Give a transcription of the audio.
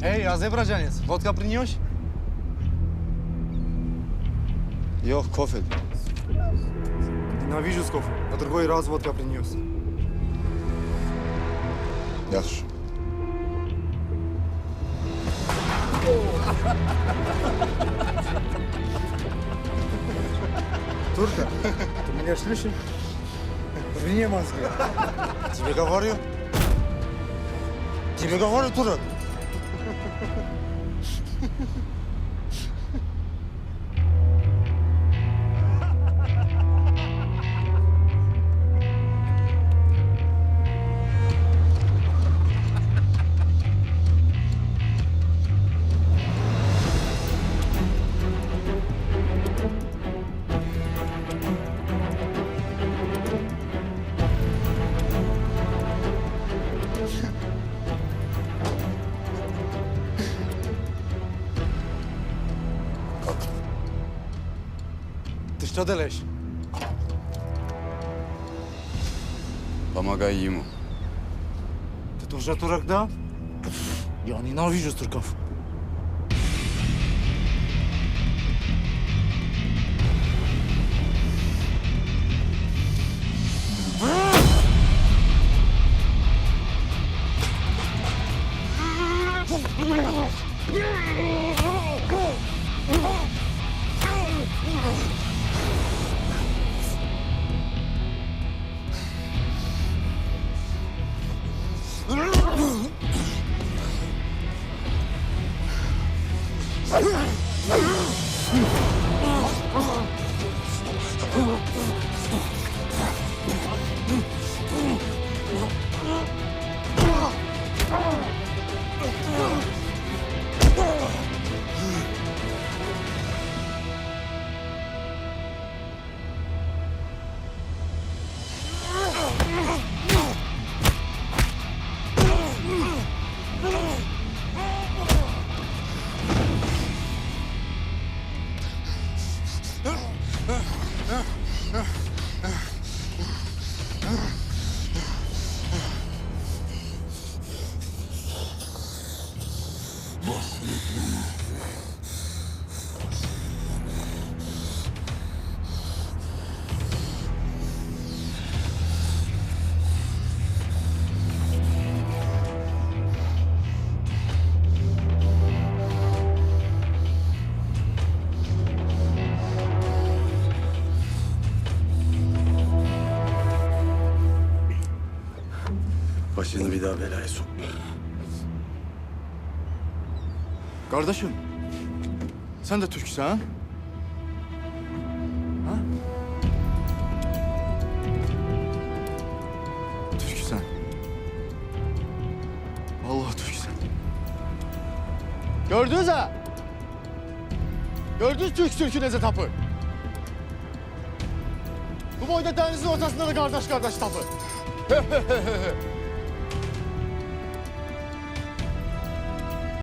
Эй, азербайджанец, водка принес? Yox, кофе. Ненавижу с кофе. На другой раз водка принес. Yaxşı. Турка, ты меня слышишь? Вне мозги. Тебе говорю. Тебе говорю, турок. Ты что делаешь? Помогай ему. Ты тоже турок, да? Я ненавижу турков. Başını bir daha belaya sokma. Kardeşim, sen de Türksün ha? Ha? Türksün. Vallahi Türksün. Gördünüz ha? Gördünüz Türk Türk'ü necə tapır? Bu boyda denizin ortasında da kardeş kardeş tapır.